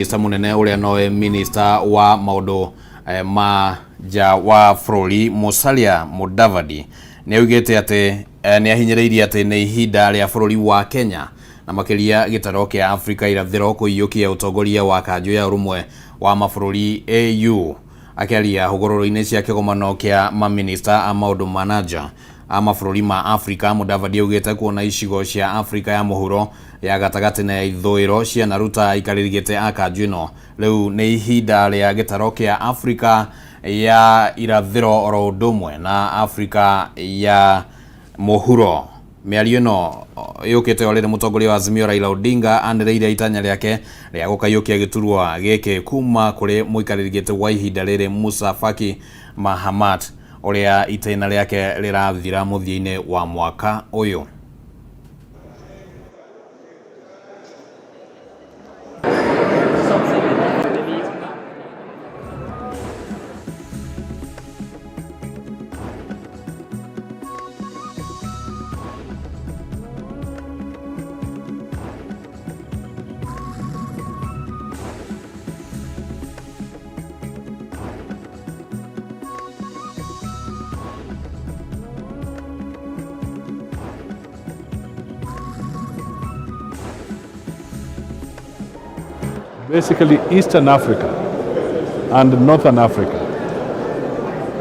Minista munene uria nowe minista wa maundu ma nja wa bũrũri Musalia Mudavadi nĩ augĩte atĩ nĩ ahinyĩrĩirie atĩ nĩ ihinda rĩa bũrũri wa Kenya na makĩria gĩtaro kĩa Afrika irathĩro kũiyũkia ũtongoria wa kanjũ ya ũrũmwe wa mabũrũri AU. Akĩaria hũgũrũrũ-inĩ cia kĩgomano kĩa maminista a maũndũ ma na nja a mabũrũri ma Afrika, Mudavadi augĩte kuona icigo cia Afrika ya mũhuro, ya gatagatĩ na ya ithũĩro cianaruta aikarĩri gĩtĩ a kanjũ ĩno, rĩu nĩ ihinda rĩa gĩtaro kĩa Afrika ya irathĩro oro ũndũ ũmwe na Afrika ya mũhuro. Mĩario ĩno yũkĩte o rĩrĩ mũtongoria wa Azimio Raila Odinga anĩrĩire itanya rĩake rĩa gũkaiyũkia gĩturwa gĩkĩ kuma kũrĩ mũikarĩri gĩtĩ wa ihinda rĩrĩ Musa Faki Mahamat ũrĩa itĩna rĩake rĩrathira mũthia-inĩ wa mwaka ũyũ. Basically, Eastern Africa and Northern Africa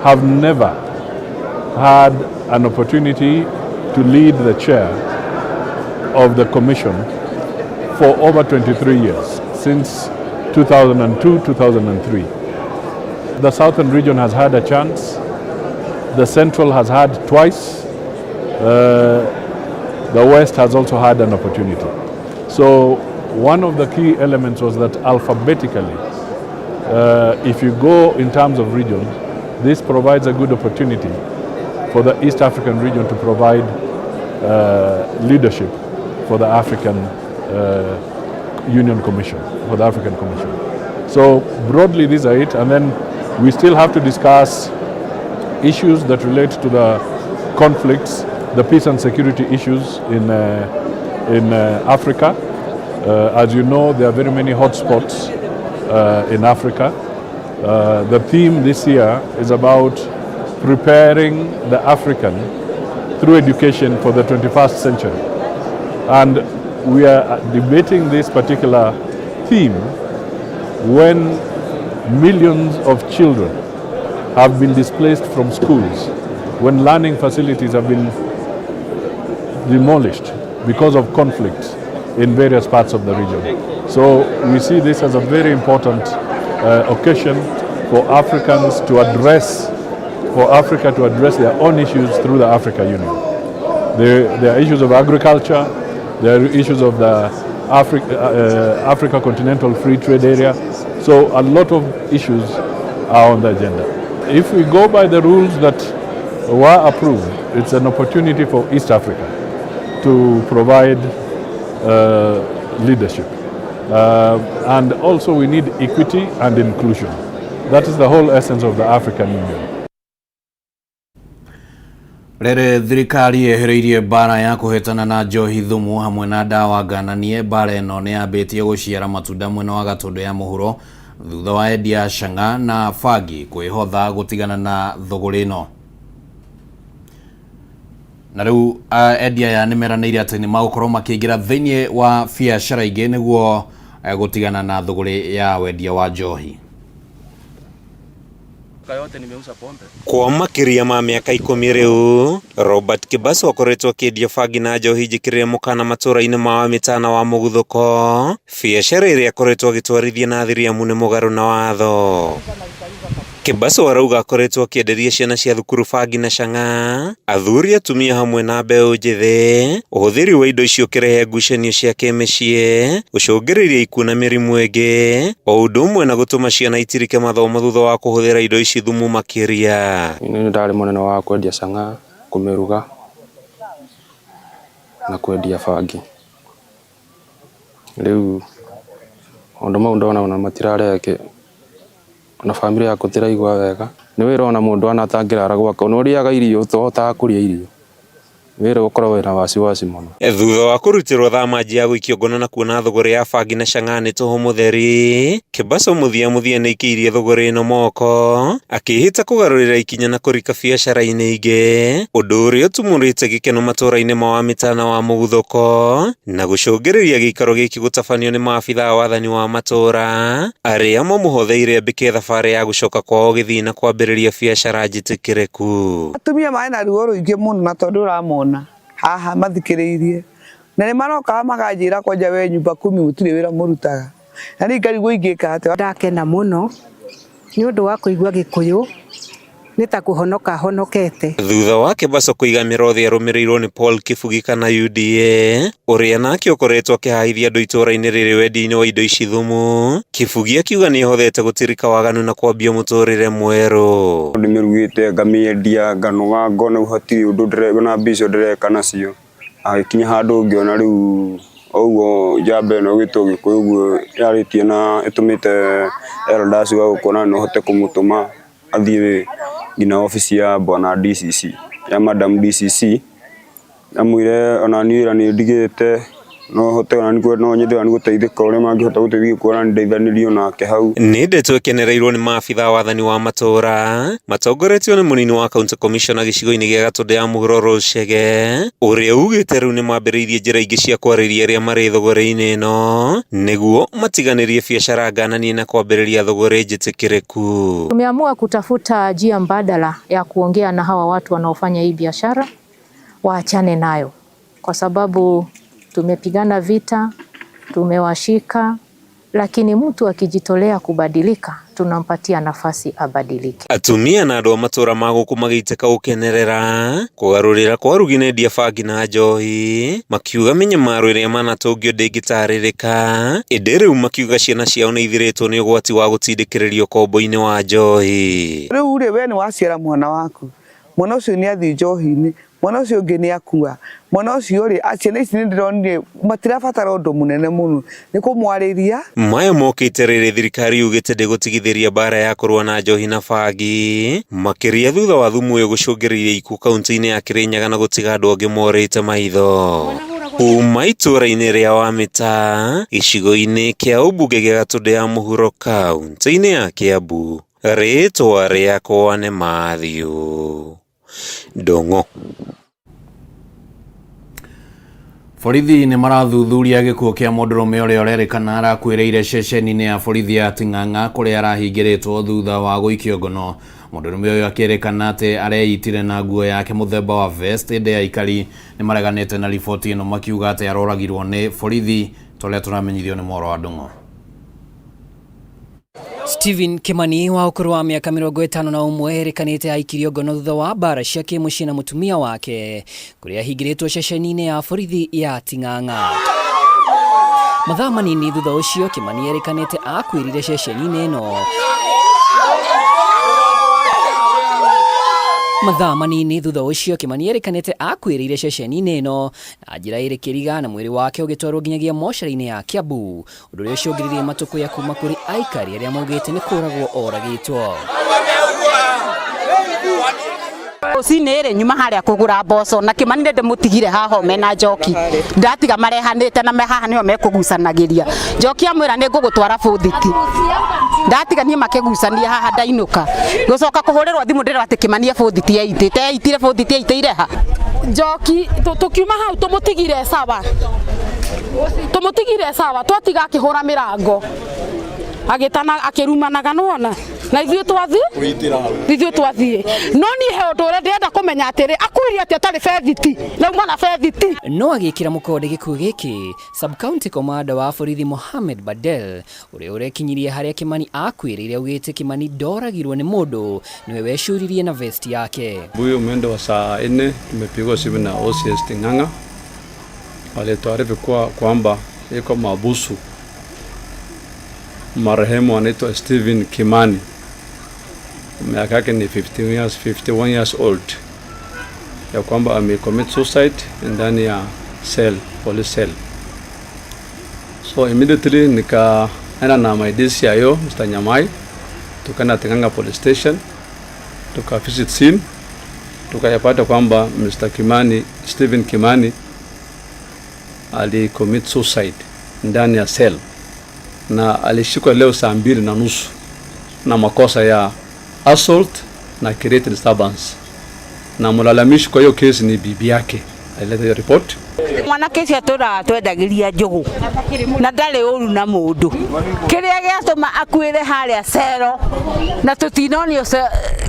have never had an opportunity to lead the chair of the Commission for over 23 years, since 2002, 2003. The Southern region has had a chance, the Central has had twice, the West has also had an opportunity. So one of the key elements was that alphabetically, if you go in terms of regions, this provides a good opportunity for the East African region to provide leadership for the African Union Commission, for the African Commission. So broadly, these are it. And then we still have to discuss issues that relate to the conflicts, the peace and security issues in Africa. As you know, there are very many hotspots in Africa. The theme this year is about preparing the African through education for the 21st century. And we are debating this particular theme when millions of children have been displaced from schools, when learning facilities have been demolished because of conflicts in various parts of the region. So we see this as a very important occasion for Africans to address, for Africa to address their own issues through the Africa Union. There are issues of agriculture, there are issues of the Africa Continental Free Trade Area. So a lot of issues are on the agenda. If we go by the rules that were approved, it's an opportunity for East Africa to provide leadership. And also we need equity and inclusion. That is the whole essence of the African Union. Rĩrĩ thirikari yehereirie mbara ya kũhĩtana na njohi thumu hamwe na ndawa ngananie, mbara ĩno nĩ yambĩtie gũciara matunda mwena wa Gatũndũ ya mũhuro thutha wa endia cang'a na bangi kwĩhotha gũtigana na thũgũrĩ ĩno. Na rĩu endia aya nĩ meranĩire atĩ nĩ magũkorwo makĩingĩra thĩinĩ wa biacara ingĩ nĩguo gũtigana na thũgũrĩ ya wendia wa njohi. Yote nimeuza pombe. Kwa makĩria ma mĩaka 10 rĩu, Robert Kibaso akoretwo akĩendia bangi na njohi njĩkĩrĩre mũkana matũra-inĩ ma Wamĩtana wa Mũguthũko, biacara ĩrĩa akoretwo agĩtwarithia na thiri amu nĩ mũgarũ na watho. Kibaso arauga akoretwo akĩenderia ciana cia thukuru bangi na cang'a, athuri, atumia hamwe na mbeũ njĩthĩ. Ũhũthĩri wa indo icio ũkĩrehe ngucanio cia kĩmĩciĩ, gũcũngĩrĩria ikuũ na mĩrimũ ĩngĩ, o ũndũ ũmwe na gũtũma ciana itirike mathomo thutha wa kũhũthĩra indo ici thumu makĩria. Nĩ ndarĩ mũnene wa kwendia cang'a, kũmĩruga na kwendia bangi. Rĩu maũndũ mau ndona ona matirarehe ona bamĩrĩ yakwa tĩraigua wega. Nĩ wĩra ona mũndũ ona atangĩrara gwaka, ona ũrĩaga irio ũtohotaga kũrĩa irio. Wĩra ũkoragwo wĩna wasiwasi mũno. Thutha wa kũrutĩrwo thama ya gũikio ngono na kuona thũgũrĩ ya bangi na chang'aa nĩ tũhũ mũtheri, Kĩbaco mũthia mũthia nĩaikĩirie thũgũrĩ ĩno moko akĩhĩta kũgarũrĩra ikinya na kũrika biacara-inĩ ingĩ, ũndũ ũrĩa ũtumũrĩte gĩkeno matũũra-inĩ ma Wamĩta na wa Mũguthũko na gũcũngĩrĩria gĩikaro gĩkĩ gũtabanio nĩ maabitha a wathani wa matũũra arĩa mamũhotheire ambĩke thabarĩ ya gũcoka kwao Gĩthii na kwambĩrĩria biacara njĩtĩkĩrĩku. Atumia marĩ na ruo rũingĩ mũno na tondũ ũramona haha mathikĩrĩirie na nĩ marokaga makanjĩra kwanja we nyumba kumi gũtirĩ wĩra mũrutaga na niĩ ngarigwo ingĩka atĩa. Ndakena mũno nĩ ũndũ wa kũigua Gĩkũyũ nĩ ta kũhonoka honokete. Thutha wa Kĩbaco kũiga mĩrothi arũmĩrĩirwo nĩ Paul Kĩbugi kana UDA ũrĩa nake ũkoretwo akĩhahithia andũ itũũra-inĩ rĩrĩ wendia-inĩ wa indo ici thumu, Kĩbugi akiuga nĩahotete gũtirika waganu na kwambia mũtũrĩre mwerũ. Ndĩmĩrugĩte ngamĩendia nganoga ngona hatirĩ ũndũ ndĩrona mbia icio ndĩreka nacio, agĩkinya handũ ngĩona rĩu ũguo njamba ĩno ĩgwĩtwo Gĩkũyũ ũguo yarĩtie na ĩtũmĩte elders wa gũkũ na no hote kũmũtũma athiĩ nginya obici ya bwana DCC ya madam DCC amwĩre ona niĩ wĩra nĩ ndigĩte no hote ona no nyende ona gũteithĩka ũrĩa mangĩhota gũteithia kuona ndeithanĩrio nake hau. Nĩ ndeto ĩkenereirwo nĩ maabitha a wathani wa matũũra matongoretio nĩ mũnini wa county commissioner gĩcigo-inĩ gĩa Gatũndũ ya mũhuro Rose Chege ũrĩa ugĩte rĩu nĩ mambĩrĩirie njĩra ingĩ cia kwarĩria arĩa marĩ thũgũrĩ-inĩ ĩno nĩguo matiganĩrie biacara ngananie na kwambĩrĩria thũgũrĩ njĩtĩkĩrĩku. Tumeamua kutafuta njia mbadala ya kuongea na hawa watu wanaofanya hii biashara waachane nayo, kwa sababu tumepigana vita, tumewashika, lakini mtu akijitolea kubadilika tunampatia nafasi abadilike. Atumia na andũ a matũũra ma gũkũ magĩitĩka gũkenerera kũgarũrĩra kwa arugi na endia bangi na njohi makiuga mĩnyamaro ĩrĩa manatũngio ndĩngĩtarĩrĩka, ĩndĩ rĩu makiuga ciana ciao nĩ ithirĩtwo nĩ ũgwati wa gũtindĩkĩrĩrio kombo-inĩ wa njohi. Rĩu rĩ we nĩ waciara mwana waku, mwana ũcio nĩ athiĩ njohi-inĩ, mwana ũcio ũngĩ nĩ akua, mwana ũcio rĩ ciana ici nĩ ndĩronire matirabatara ũndũ mũnene mũno nĩ kũmwarĩria. Maya mokĩte rĩrĩ thirikari yugĩte ndĩgũtigithĩria mbara ya kũrũa na njohi na bangi makĩria thutha wa thumu ũyũ gũcũngĩrĩria ikuũ kaunti-inĩ ya Kĩrĩnyaga na gũtiga andũ angĩ morĩte maitho. Kuma itũũra-inĩ rĩa Wamĩta gĩcigo-inĩ kĩa ũmbunge gĩa Gatũndũ ya mũhuro kaunti-inĩ ya Kĩambu, rĩtwa rĩakwa nĩ Matthew Ndung'u. Borithi nĩ marathuthuria gĩkuũ kĩa mũndũrũme ũrĩa ũrerĩkana arakuĩrĩire ceceni-inĩ ya borithi ya Ting'ang'a kũrĩa arahingĩrĩtwo thutha wa gũikio ngono. Mũndũrũme ũyũ akĩrĩkana atĩ areitire na nguo yake mũthemba wa vest, ĩndĩ aikari nĩ mareganĩte na riboti ĩno makiuga atĩ aroragirwo nĩ borithi torĩa tũramenyithio nĩ mohoro wa Ndung'u. Stephen Kimani wa ũkũrũ wa mĩaka 51 erĩkanĩte aikirio ngono thutha wa mbara cia kĩmũciĩ na mũtumia wake kũrĩa ahingĩrĩtwo ceceni-inĩ ya borithi ya Ting'ang'a. Mathaa manini thutha ũcio Kimani erĩkanĩte akuĩrire ceceni-inĩ ĩno. Mathaa manini thutha ũcio Kimani erĩkanĩte akuĩrĩire ceceni-inĩ ĩno na njĩra ĩrĩ kĩriga na mwĩrĩ wake ũgĩtwarwo nginyagia mocarĩ-inĩ ya Kiambu, ũndũ ũrĩa ũcũngĩrĩirie matũkũya kuma kũrĩ aikari arĩa maugĩte nĩ kũragwo oragĩtwo. Rũcinĩ rĩ nyuma harĩa kũgũra mboco na Kimani nĩ ndĩmũtigire haha mena njoki ndatiga marehanĩte na haha nĩho mekũgucanagĩria. Njoki amwĩra nĩ ngũgũtwara bũthiti, ndatiga niĩ makĩgucania haha ndainũka gũcoka kũhũrĩrwo thimũ ndĩrwo atĩ Kimani e bũthiti eitĩte eitire bũthiti eitĩire ha. Njoki tũkiuma hau tũmũtigire sawa, tũmũtigire sawa twatiga akĩhũra mĩrango agĩtana akĩrumanaga nĩwona na ithuĩ twathiĩ ithuĩ twathiĩ no niĩ he ũndũ ũrĩa ndĩrenda kũmenya atĩrĩ akuire atĩ atarĩ bethiti na uma na bethiti. No agĩkĩra mũkonde gĩkuũ gĩkĩ sub county commander wa borithi Mohamed Badel ũrĩa ũrekinyirie harĩa Kimani akuĩrĩire augĩte Kimani ndoragirwo nĩ mũndũ nĩwe wecuririe na vest yake. Huyu mwendo wa saa 4 tumepigwa simu na OCS Ting'ang'a walituarifu kwamba iko mabusu marehemu anaitwa Stephen Kimani, miaka yake ni 15 years, 51 years old, ya kwamba amecommit suicide ndani ya cell, police cell. So immediately nikaenda na my DCIO Mr. Nyamai, tukaenda Ting'ang'a police station, tuka visit scene. Tukayapata kwamba Mr. Kimani, Stephen Kimani alicommit suicide ndani ya cell na alishikwa leo 2:30 na makosa ya assault na created disturbance, na mlalamishi kwa hiyo kesi ni bibi yake alileta hiyo report. Mwanake ũcio atũraga twendagĩria njũgũ na ndarĩ ũru na mũndũ. Kĩrĩa gĩatũma akuĩre harĩa cero na tũtinonio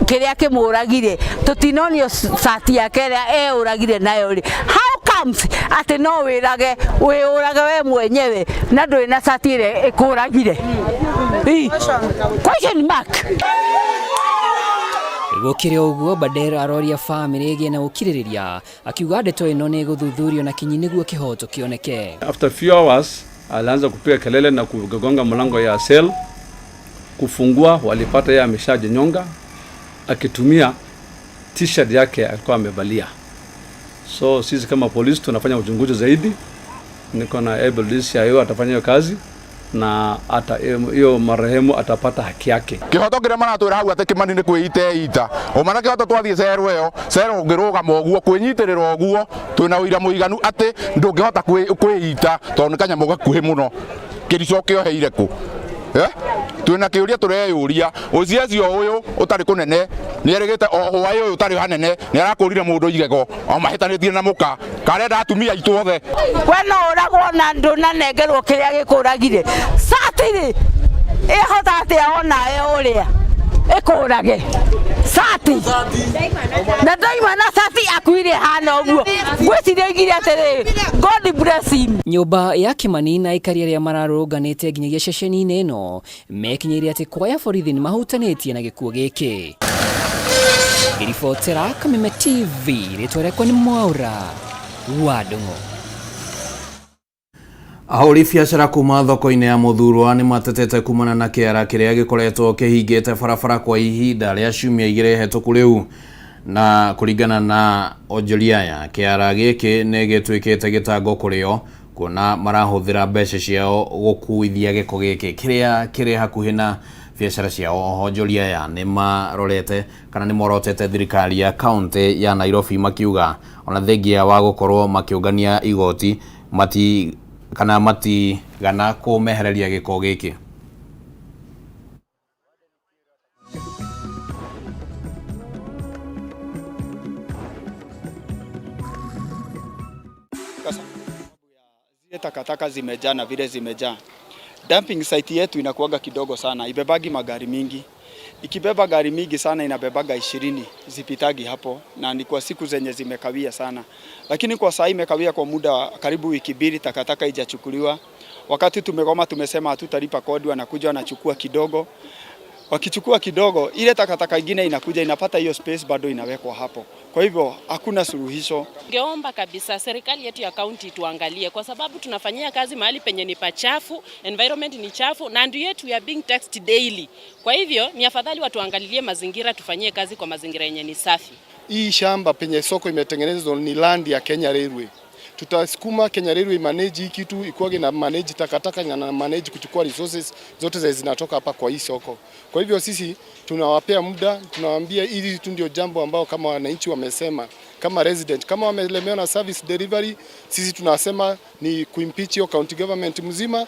kĩrĩa kĩmũragire, tũtinonio cati yake ĩrĩa eũragire nayo rĩ, how comes atĩ no wĩrage wĩũrage we mwenyewe na ndũrĩ na cati ĩrĩa ĩkũragire? Question mark. Gũkĩrĩ ũguo, Bader aroria bamĩrĩ ĩgĩe na ũkirĩrĩria, akiuga ndeto ĩno nĩ ĩgũthuthurio na kinyi nĩguo kĩhoto kĩoneke. After few hours alianza kupiga kelele na kugonga mlango ya cell, kufungua walipata yeye ameshajinyonga akitumia t-shirt yake alikuwa amevalia. So sisi kama polisi tunafanya uchunguzi zaidi, niko na able DCIO atafanya hiyo kazi na ata hiyo marehemu atapata haki yake. Kihoto kiria maratwira hau ati Kimani ni kwĩita eita uma na kihoto twathiĩ cero ĩyo cero ũngĩrũgama ũguo kwĩnyitĩrĩra ũguo twĩna ũira mũiganu atĩ ndũngĩhota kwĩita tondũ nĩ kanyamũ gakuhĩ mũno kĩrico kĩoheire kũ twĩna kĩũria tũreyũria ũciacio ũyũ ũtarĩ kũnene nĩerĩgĩte o hwaĩ ũyũ ũtarĩ hanene nĩarakũrire mũndũ igego o mahĩtanĩtie na mũka karenda atumia aitũ othe. We no ũragwo na ndũnanengerwo kĩrĩa gĩkũragire cati rĩ ĩhota atĩa onawe ũrĩa ĩkũrage cati na ndaima na cati akuire hana ũguo ngwĩciria oigire atĩrĩ God bless him. Nyũmba ya Kimani na aikari arĩa mararũrũnganĩte nginyagia ceceni-inĩ ĩno mekinyĩire atĩ kwaya borithi nĩ mahutanĩtie na gĩkuũ gĩkĩ. Ngĩribotera Kameme TV, rĩtwa rĩakwa nĩ Mwaura wa Ndung'u. Ahũri biacara kuma thoko-inĩ ya Muthurwa nĩ matetete kumana na kĩara kĩrĩa gĩkoretwo kĩhingĩte barabara kwa ihinda rĩa ciumia igĩrĩ hetũku rĩu, na kũringana na onjoria aya kĩara gĩkĩ nĩ gĩtuĩkĩte gĩtango kũrĩ o kuona marahũthĩra mbeca ciao gũkuithia gĩko gĩkĩ kĩrĩa kĩrĩ hakuhĩ na biacara ciao. Oho onjoria aya nĩ marorete kana nĩ morotete thirikari ya kaunti ya Nairobi makiuga ona thengia wa gũkorwo makĩũngania igoti mati kana matigana kũmehereria gĩko gĩkĩ. Takataka zimejaa na vile zimejaa. Dumping site yetu inakuwaga kidogo sana, ibebagi magari mingi. Ikibeba gari mingi sana inabebaga 20 zipitagi hapo, na ni kwa siku zenye zimekawia sana. Lakini kwa saa imekawia kwa muda karibu wiki mbili, takataka haijachukuliwa. Wakati tumegoma tumesema hatutalipa kodi, wanakuja wanachukua kidogo. Wakichukua kidogo, ile takataka ingine inakuja inapata hiyo space bado inawekwa hapo. Kwa hivyo hakuna suluhisho. Ningeomba kabisa serikali yetu ya county tuangalie, kwa sababu tunafanyia kazi mahali penye ni pachafu, environment ni chafu na ndio yetu ya being taxed daily. Kwa hivyo ni afadhali watuangalilie mazingira, tufanyie kazi kwa mazingira yenye ni safi. Hii shamba penye soko imetengenezwa ni land ya Kenya Railway. Tutasukuma Kenya Railway manage hii kitu, ikuage na manage takataka na manage kuchukua resources zote za zinatoka hapa kwa hii soko. Kwa hivyo sisi tunawapea muda, tunawaambia hili tu ndio jambo ambao kama wananchi wamesema, kama resident, kama wamelemewa na service delivery, sisi tunasema ni kuimpeach hiyo county government mzima.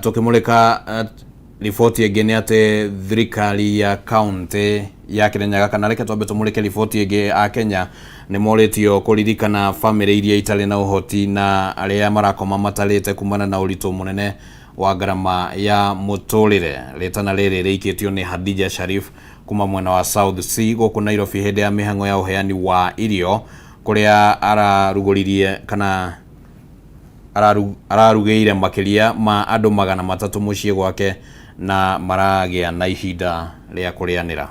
Tukimulika riboti ĩngĩ nĩ atĩ thirikari ya kaunti ya Kirinyaga, kana reke twambe tũmũrĩke riboti ĩngĩ, a Kenya nĩ morĩtio kũririkana bamĩrĩ iria itarĩ na ũhoti na arĩa marakoma matarĩte kumana na ũritũ mũnene wa ngarama ya mũtũrĩre. Rĩtana rĩrĩ rĩikĩtio nĩ Hadija Sharif kuma mwena wa South C gũkũ Nairobi hĩndĩ ya mĩhang'o ya ũheani wa irio kũrĩa ararugũririe kana ararugĩire makĩria ma andũ 300 mũciĩ gwake na maragĩa na ihinda rĩa kũrĩanĩra.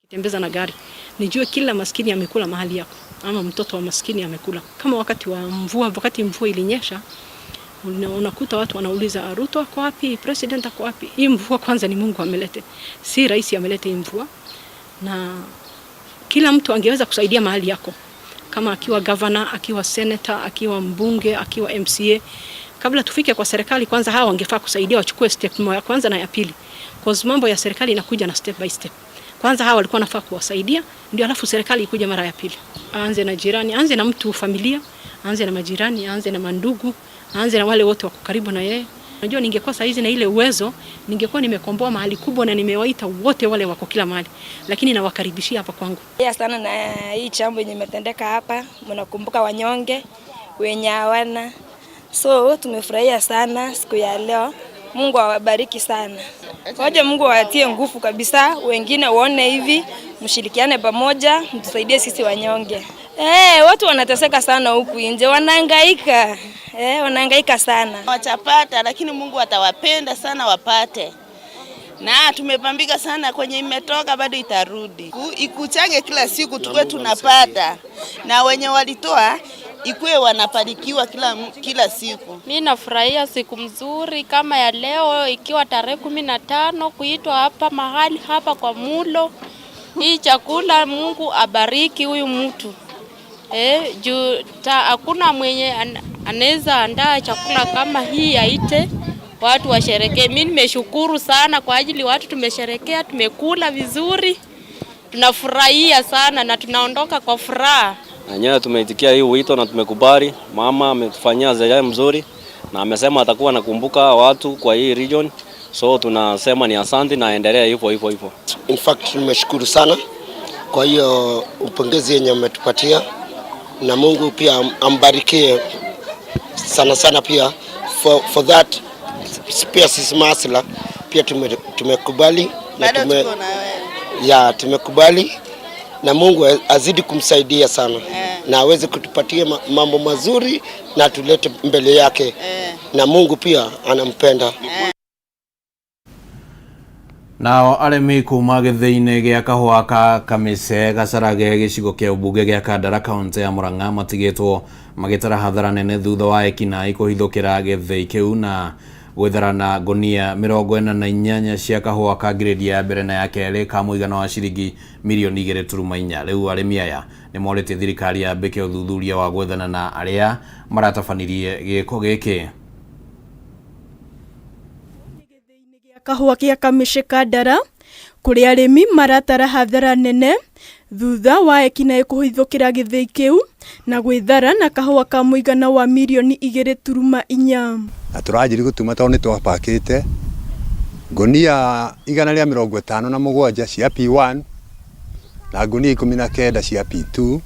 Tembeza na gari Nijue kila maskini amekula mahali yako, ama mtoto wa maskini amekula. Kama wakati wa mvua, wakati mvua ilinyesha, unakuta watu wanauliza Ruto ako wapi, president ako wapi? Hii mvua kwanza ni Mungu amelete, si rais amelete hii mvua, na kila mtu angeweza kusaidia mahali yako, kama akiwa governor, akiwa senator, akiwa mbunge, akiwa MCA. Kabla tufike kwa serikali, kwanza hawa wangefaa kusaidia, wachukue step ya kwanza na ya pili, cause mambo ya serikali inakuja na step by step. Kwanza hawa walikuwa nafaa kuwasaidia, ndio alafu serikali ikuja mara ya pili. Aanze na jirani, aanze na mtu familia, aanze na majirani, aanze na mandugu, aanze na wale wote wako karibu na yeye. Unajua, ningekuwa saa hizi na ile uwezo, ningekuwa nimekomboa mahali kubwa na nimewaita wote wale wako kila mahali, lakini nawakaribishia hapa kwangu. Ya sana na hii chambo yenye imetendeka hapa, mnakumbuka wanyonge wenye hawana, so tumefurahia sana siku ya leo. Mungu awabariki sana, waje Mungu awatie nguvu kabisa, wengine waone hivi, mshirikiane pamoja, mtusaidie sisi wanyonge. Watu wanateseka sana huku nje, wanahangaika. Wanahangaika sana. Watapata, lakini Mungu atawapenda sana wapate. Na tumepambika sana kwenye imetoka bado itarudi. Ikuchange kila siku tukue tunapata. Na wenye walitoa ikue wanafanikiwa kila siku. Mimi nafurahia siku mzuri kama ya leo ikiwa tarehe 15 kuitwa hapa mahali hapa kwa mulo. Hii chakula Mungu abariki huyu mtu. Juu hakuna mwenye anaweza andaa chakula kama hii aite watu washerekee. Mimi nimeshukuru sana kwa ajili watu tumesherekea, tumekula vizuri, tunafurahia sana na tunaondoka kwa furaha. Na nyewe tumeitikia hii wito na tumekubali. Mama ametufanyia ziara mzuri na amesema atakuwa anakumbuka watu kwa hii region. So tunasema ni asante na endelea hivyo hivyo hivyo. In fact tumeshukuru sana kwa hiyo upongezi yenye umetupatia, na Mungu pia ambarikie sana sana pia for that. Pia sisi masla pia tumekubali na tumekubali na Mungu azidi kumsaidia sana na aweze kutupatia mambo mazuri na tulete mbele yake na Mungu pia anampenda. Nao arĩmi kuma gĩthĩi-inĩ gĩa kahũa ka Kamĩce Gacarage gĩcigo kĩa ũmbunge gĩa Kandara kaunti ya Murang'a matigĩtwo magĩtara hathara nene thutha wa ekinaĩ kũhithũkĩra gĩthĩi kĩu na gwĩthara ngunia 48 cia kahũa ka grade ya mbere na ya kerĩ ka mũigana wa ciringi mirioni 2.4. Rĩu arĩmi aya nĩ morĩtie thirikari yambĩke ũthuthuria wa gwethana na arĩa maratabanirie gĩko gĩkĩ. Kahũa kĩa Kamĩce Kandara kũrĩa arĩmi maratara hathara nene thutha wa ekinaĩ kũhithũkĩra gĩthĩi kĩu na gwĩthara na kahũa ka mũigana wa mirioni 2.4. Na tũranjĩria gũtuma tondũ nĩ twapakĩte ngunia 157 cia P1 na ngunia 19 cia P2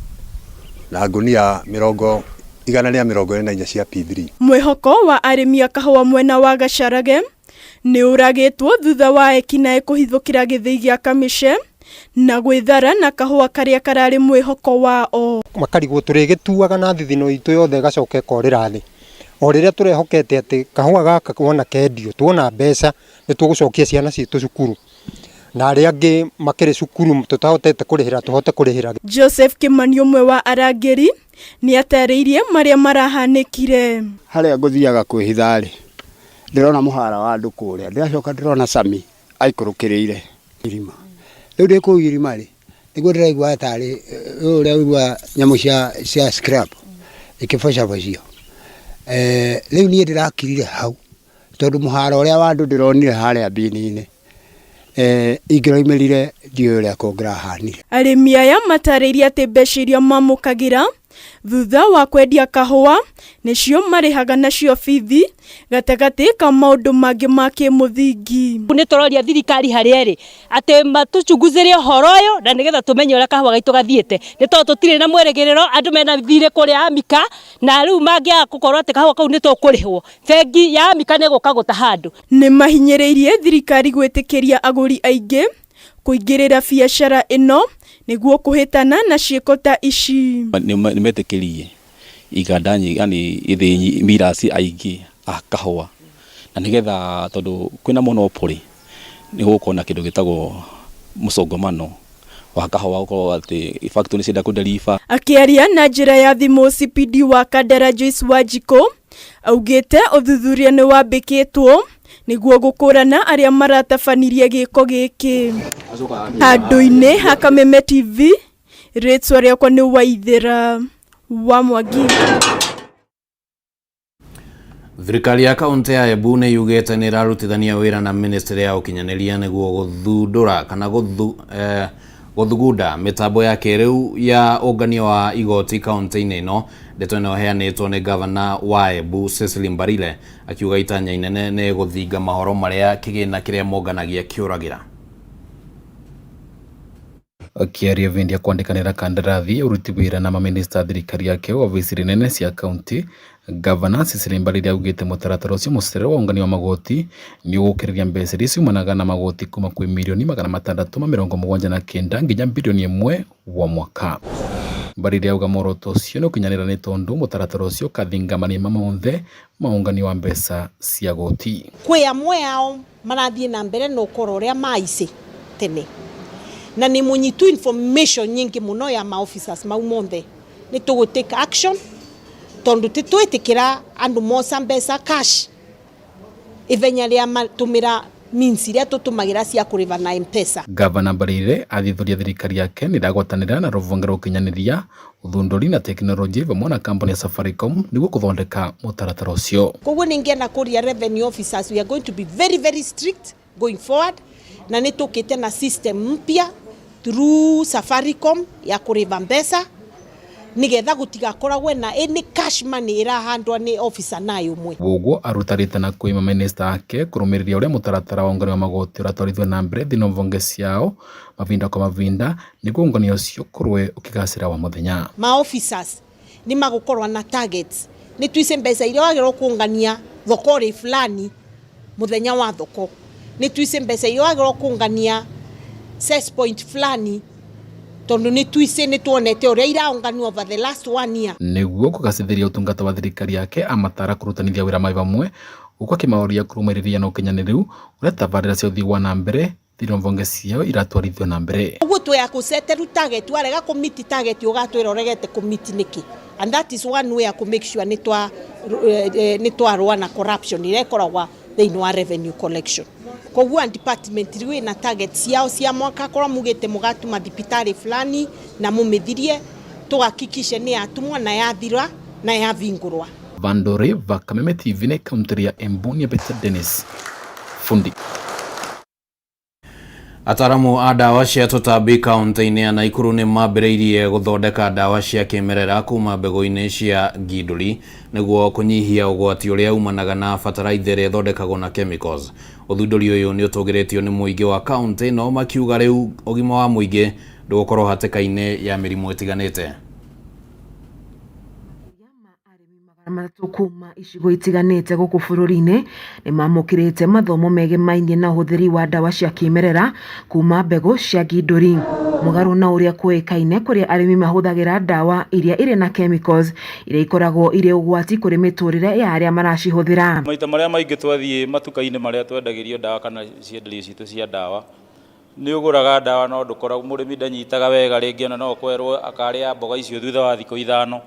na ngunia 124 cia P3. Mwĩhoko wa arĩmi a kahũa mwena wa Gacarage nĩ ũragĩtwo thutha wa ekinaĩ kũhithũkĩra gĩthĩi gĩa Kamĩce na gwĩthara na kahũa karĩa kararĩ mwĩhoko wao. Makarigwo tũrĩgĩtuaga na thithino itũ yothe ĩgacoka ĩkorĩra thĩ o rĩrĩa tũrehokete atĩ kahũa gaka wona kendio tuona mbeca nĩ tũgũcokia ciana citũ cukuru na arĩa angĩ makĩrĩ cukuru tũtahotete kũrĩhĩra tũhote kũrĩhĩra. Joseph Kimani ũmwe wa arangĩri nĩ atarĩirie marĩa marahanĩkire. Harĩa ngũthiaga kwĩhitha rĩ, ndĩrona mũhara wa andũ kũrĩa, ndĩracoka ndĩrona Sami aikũrũkĩrĩire irima. Rĩu ndĩ kũu irima rĩ, nĩguo ndĩraigua tarĩ ũrĩa ũigua nyamũ cia scrap ikĩbocabocio. Rĩu niĩ ndĩrakirire hau tondũ mũhara ũrĩa wa andũ ndĩronire harĩa mbini-inĩ ingĩroimĩrire ndiũĩ ũrĩa kũngĩrahanire. Arĩmi aya matarĩirie atĩ mbeca iria mamũkagĩra thutha wa kwendia kahũa nĩcio marĩhaga nacio bithi gatagatĩ ka maũndũ mangĩ ma kĩmũthingi. Nĩ tũroria thirikari harĩa ĩrĩ atĩ matũchunguzĩre ũhoro ũyũ na nĩgetha tũmenye ũrĩa kahũa gaitũ gathiĩte, nĩ tondũ tũtirĩ na mwĩrĩgĩrĩro. Andũ mena thirĩ kũrĩa Amika na rĩu mangĩaga gũkorwo atĩ kahũa kau nĩ tũkũrĩhwo, bengi ya Amika nĩ ĩgũka gũtaha andũ. Nĩ mahinyĩrĩirie thirikari gwĩtĩkĩria agũri aingĩ kũingĩrĩra biacara ĩno nĩguo kũhĩtana na ciĩko ta ici. Nĩ metĩkĩrie iganda yani ithĩi mirasi aingĩ a kahũa na nĩgetha tondũ kwĩna monopoly nĩ gũgũkorwo na kĩndũ gĩtagwo mũcongomano Wa kahũa gũkorwo atĩ factory nĩ cienda kũ-deliver. Akĩaria na njĩra ya thimũ CPD wa Kandara Joyce Wanjikũ augĩte ũthuthuria nĩ wambĩkĩtwo nĩguo gũkũrana arĩa maratabanirie gĩko gĩkĩ. Handũ-inĩ ha Kameme TV, rĩtwa rĩakwa nĩ Waithĩra wa Mwangi. Thirikari ya kaunti ya Embu nĩ yugĩte nĩ ĩrarutithania wĩra na ministry ya ũkinyanĩria nĩguo gũthundũra kana gũthugunda mĩtambo ya kĩrĩu ya ũngania wa igoti kaunti-inĩ ĩno. Ndeto ĩno ĩheanĩtwo nĩ gavana wa Embu Cecily Mbarire akiuga itanya inene nĩ gũthinga mahoro marĩa kĩgĩna kĩrĩa monganagia kĩũragĩra. Akiaria vindi ya kwandikanira kandarathi ya uruti wira na maminista a thirikari yake wabici nene cia kaunti, Gavana Cecily Mbarire augite mutaratara ucio mucere wa ungania wa magoti ni ugukiriria mbeca iria ciumanaga na magoti kuma kwi mirioni 679 nginya 1 bilioni wa mwaka. Mbarire auga muoroto ucio ni ukinyanira ni tondu mutaratara ucio ukathinga marima monthe ma ungania wa mbeca cia goti. Kwĩ amwe ao marathiĩ na mbere na ũkora ũrĩa maici tene na nĩ mũnyitu information nyingĩ mũno ya ma officers mau monthe nĩ tũgũ take action tondu ti twĩtĩkĩra andũ moca mbeca cash ithenya rĩa matũmĩra means iria tũtũmagĩra cia kũrĩva na M-Pesa. Gavana Mbarire athithuria thirikari yake nĩ ĩragwatanĩra na rũhonge rwa ũkinyanĩria, ũthundũri na tekinoronjĩ vamwe na kambuni ya Safaricom nĩguo kũthondeka mũtaratara ũcio. Koguo ningĩenda kũria revenue officers, we are going to be very very strict going forward, na nĩ tũkĩte na system mpya through Safaricom ya kũrĩva mbeca nigetha gũtigakoragwe na any cash money ĩrahandwa nĩ officer nayo ũmwe. Ũguo arutarĩte na kwĩ mamĩnĩsta ake kũrũmĩrĩria ũrĩa mũtaratara wa ũngania wa magoti ũratwarithio na mbere thĩinĩ wa mbunge ciao mavinda kwa mavinda nĩguo ũngania ũcio ũkorwe ũkĩgacĩra wa mũthenya. Ma officers nĩ magũkorwo na targets, nĩ tuice mbeca iria wagĩrĩirwo kũngania thoko-rĩ fulani mũthenya wa thoko, nĩ tuice mbeca iria wagĩrĩirwo kũngania cess point fulani, tondu nĩ tuice nĩ tuonete ũrĩa iraũnganio over the last one year. Nĩguo kũgacĩrithia ũtungata wa thirikari yake amatara kũrutanithia wĩra mai vamwe huku akĩmaũria kũrũmĩrĩria na ũkinyanĩru ũrĩa tabarĩra cia ũthii wa na mbere thĩinĩ wa mbunge ciao iratwarithio na mbere. Ũguo twĩ akũseteru target, warega kũmiti target ũgatwĩra ũregete kũmiti nĩkĩ, and that is one way ya kũ make sure nĩ twarũa na corruption ĩrĩa ĩkoragwa thĩinĩ wa revenue collection. Koguo department rĩu ĩna target ciao cia mwaka, korwo mugĩte mũgatuma thibitarĩ fulani na mũmĩthirie, tũhakikishe nĩ yatumwa na yathira na yavingũrwa. Vandore va Kameme TV na kaunti ya Embu ni Peter Dennis Fundi. Ataramu a ndawa cia tũtambi kaunti-inĩ ya Nakuru nĩ mambĩrĩirie gũthondeka ndawa cia kĩmerera kuma mbegũ-inĩ cia ngindũri nĩguo kũnyihia ũgwati ũrĩa umanaga na bataraitha ĩrĩa ĩthondekagwo na chemicals. Ũthundũri ũyũ nĩ ũtũgĩrĩtio nĩ mũingĩ wa kaunti ĩno makiuga rĩu ũgima wa mũingĩ ndũgũkorwo hatĩka-inĩ ya mĩrimũ ĩtiganĩte. 300 kuma icigo itiganĩte gũkũ bũrũri-inĩ nĩmamũkĩrĩte mathomo megemainie na ũhũthĩri wa ndawa cia kĩmerera kuma mbegũ cia ngindũri. Mũgarũ na ũrĩa kũĩkaine kũrĩa arĩmi mahũthagĩra ndawa iria irĩ na chemicals iria ikoragwo irĩ ũgwati kũrĩ mĩtũrĩre ya arĩa maracihũthĩra. Maita marĩa maingĩ twathiĩ matuka-inĩ marĩa twendagĩrio ndawa kana cienderio citũ cia ndawa, nĩ ũgũraga ndawa no ndũkoragwo mũrĩmi ndanyitaga wega, rĩngĩ ona no kwerwo akarĩa mboga icio thutha wa thikũ 5,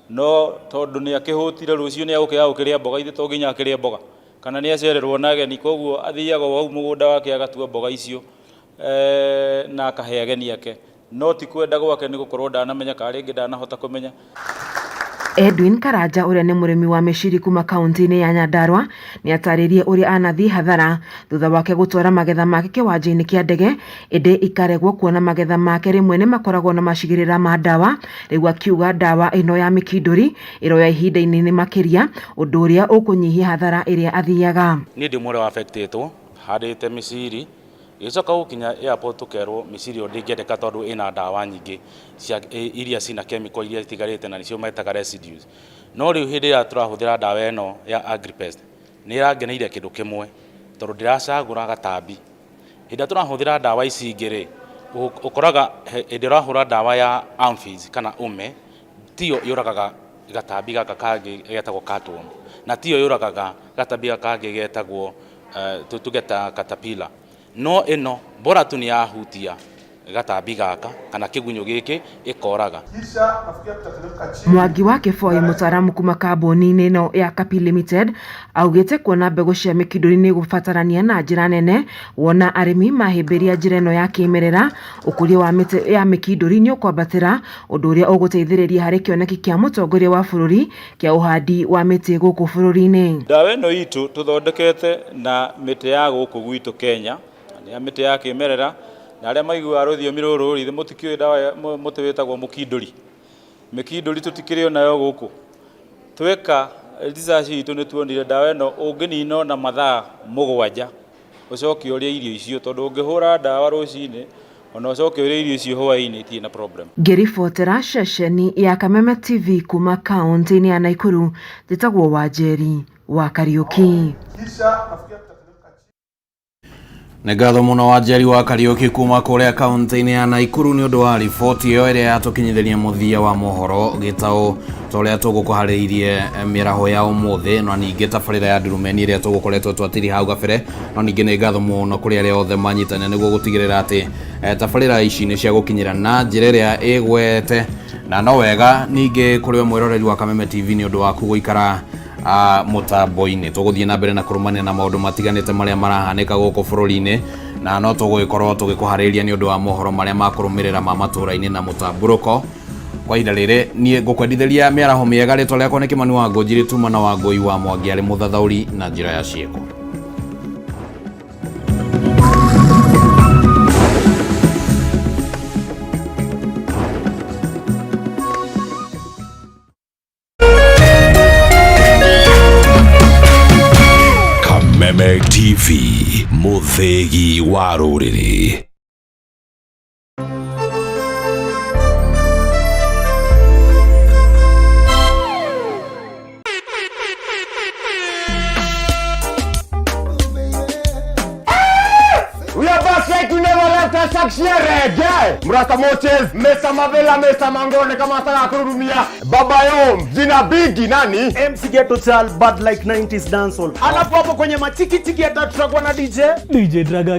no tondũ nĩ akĩhũtire rũciũ nĩ agũkĩaga gũkĩrĩa mboga, ithe to nginya akĩrĩe mboga, kana nĩ acererwo na ageni, koguo athiaga o hau mũgũnda wake agatua mboga icio na akahe ageni ake, no ti kwenda gwake nĩ gũkorwo ndanamenya kana rĩngĩ ndanahota kũmenya. Edwin Karanja ũrĩa nĩ mũrĩmi wa mĩciri kuma kaunti-inĩ ya Nyandarua nĩ atarĩrie ũrĩa anathiĩ hathara thutha wake gũtwara magetha make kĩwanja-inĩ kĩa ndege ĩndĩ ikaregwo kuona magetha make rĩmwe nĩ makoragwo na macigĩrĩra ma ndawa. Rĩu akiuga ndawa ĩno ya mĩkindũri ĩroya ihinda inene makĩria ũndũ ũrĩa ũkũnyihia hathara ĩrĩa athiaga. Niĩ ndĩ ũmwe ũrĩa wa-affectĩtwo handĩte mĩciri ĩgĩcoka gũkinya airport tũkerwo mĩciri ĩyo ndĩngĩendeka tondũ ĩna ndawa nyingĩ cia iria cina chemical iria itigarĩte na nĩcio metaga residues. No rĩu hĩndĩ ĩrĩa tũrahũthĩra ndawa ĩno ya Agripest nĩ ĩrangeneire kĩndũ kĩmwe tondũ ndĩracagũra gatambi. Hĩndĩ ĩrĩa tũrahũthĩra ndawa ici ingĩ rĩ, ũkoraga hĩndĩ ĩrĩa ũrahũra ndawa ya aphids kana ũme tiyo yũragaga gatambi gaka kangĩ getagwo cutworm, na tiyo yũragaga gatambi gaka kangĩ getagwo tũgetaga caterpillar. No ĩno bora tu nĩ yahutia Gatambi gaka kana kĩgunyũ gĩkĩ ĩkoraga. Mwangi wa Kĩboi, mũtaaramu kuma kambuni-inĩ ĩno ya Kapi Limited, augĩte kuona mbegũ cia mĩkindũri nĩ gũbatarania na njĩra nene wona arĩmi mahĩmbĩria njĩra ĩno ya kĩmerera, ũkũria wa mĩtĩ ya mĩkindũri nĩ ũkwambatĩra, ũndũ ũrĩa ũgũteithĩrĩria harĩ kĩoneki kĩa mũtongoria wa bũrũri kĩa ũhandi wa mĩtĩ gũkũ bũrũri-inĩ. Ndawa ĩno itũ tũthondekete na mĩtĩ ya gũkũ gwitũ Kenya, nĩ ya mĩtĩ ya kĩmerera, na arĩa maiguaga rũthiomi rũrũ rĩ, mũtikĩũĩ ndawa mũtĩ wĩtagwo mũkindũri. Mĩkindũri tũtikĩrĩ onayo gũkũ. Tweka research itũ nĩ tuonire ndawa ĩno ũngĩnina ona mathaa 7 ũcoke ũrĩe irio icio, tondũ ũngĩhũra ndawa rũcinĩ ona ũcoke ũrĩe irio icio hwaĩ-inĩ itirĩ na problem. Ngĩribotera ceceni ya Kameme TV kuma kaunti-inĩ ya Naikuru, njĩtagwo Wanjeri wa Kariũki. Nĩ ngatho mũno Wanjeri wa Kariũki kuma kũrĩa kaunti-inĩ ya Naikuru nĩ ũndũ wa riboti ĩyo ĩrĩa yatũkinyithĩria mũthia wa mohoro gĩtaũ ta ũrĩa tũgũkũharĩirie mĩaraho ya ũmũthĩ, na ningĩ tabarĩra ya ndurumeni ĩrĩa tũgũkoretwo twatiri hau gabere. No ningĩ nĩ ngatho mũno kũrĩ arĩa othe manyitanĩra nĩguo gũtigĩrĩra atĩ tabarĩra ici nĩ cia gũkinyĩra na njĩra ĩrĩa ĩgwete, na no wega ningĩ kũrĩ we mwĩroreri wa Kameme TV nĩ ũndũ waku gũikara mũtambo-inĩ. Tũgũthiĩ na mbere na kũrũmanĩra na maũndũ matiganĩte marĩa marahanĩka gũkũ bũrũri-inĩ, na no tũgũgĩkorwo tũgĩkũharĩrĩria nĩ ũndũ wa mohoro marĩa makũrũmĩrĩra ma matũũra-inĩ na mũtambũrũko. Kwa ihinda rĩrĩ niĩ ngũkwendithĩria mĩaraho mĩega. Rĩtwa rĩakwa nĩ Kĩmani wa Ngũnjiri Tuma na Wangũi wa Mwangi arĩ mũthathaũri na njĩra ya ciĩko. Kameme TV, mũthĩgi wa rũrĩrĩ. We are back like we never left us reggae. Mrasta Moches, Mr. Mavela, Mr. Mangone kama nataka kurudumia. Baba Yom, jina bigi nani? MC Ghetto Child, bad like 90s dancehall. Alafu hapo kwenye machiki chiki hata tutakuwa na DJ Draga.